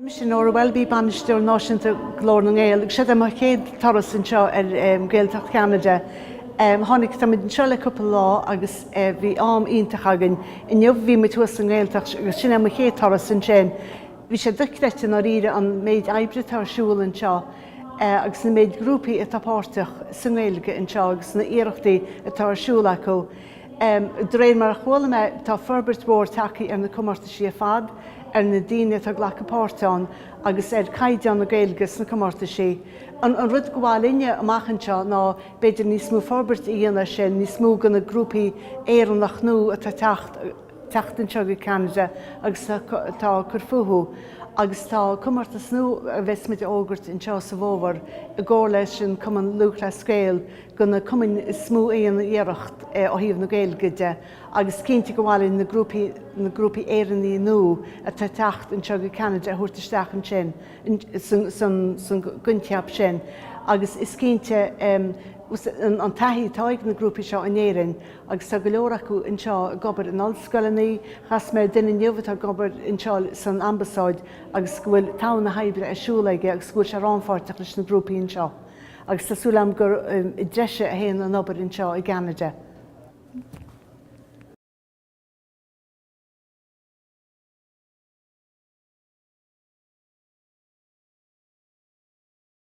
Mise Nora Welby, Bainisteoir Náisiúnta Ghlór na nGael, agus seo é mo chéad turas anseo ar Ghaeltacht Cheanada. Tháinig, táimid anseo le cúpla lá agus bhí am iontach againn. Inniu bhí muid thuas sa nGaeltacht agus sin é mo chéad turas ansin. Bhí sé dochreidte i ndáiríre an méid oibre atá ar siúl anseo agus na méid grúpaí atá páirteach sa nGaeilge anseo agus na iarrachtaí atá ar siúl acu. De réir mar a chuala mé, tá forbairt mhór tagtha ar na comórtaisí ar fad, ar na daoine atá ag glacadh páirt ann agus ar caighdeán na Gaeilge sna comórtaisí. An rud gur mhaith linne amach anseo ná b'fhéidir níos mó forbairt a dhéanamh air sin, níos mó de na grúpaí Éireannach nua atá ag teacht anseo go Ceanada agus atá ag cur fúthu. Agus tá comórtas nua a bheas muid a fhógairt anseo sa bhfómhar i gcomhar leis an Cumann Lúthchleas Gael, de na cumainn is mó a dhéanann iarracht ó thaobh na Gaeilge de agus cinnte gur mhaith linn na grúpaí, na grúpaí Éireannaí nua atá ag teacht anseo go Ceanada a thabhairt isteach ansin san, san gcoincheap sin agus is cinnte an taithí atá ag na grúpaí seo in Éirinn agus tá go leor acu anseo ag obair in ollscoileanna, chas mé ar duine inniu atá ag obair anseo san ambasáid agus go bhfuil togha na hoibre ar siúl aige agus go bhfuil sé rannpháirteach leis na grúpaí anseo. Agus tá súil agam gur i dtreise a théann an obair anseo i gCeanada.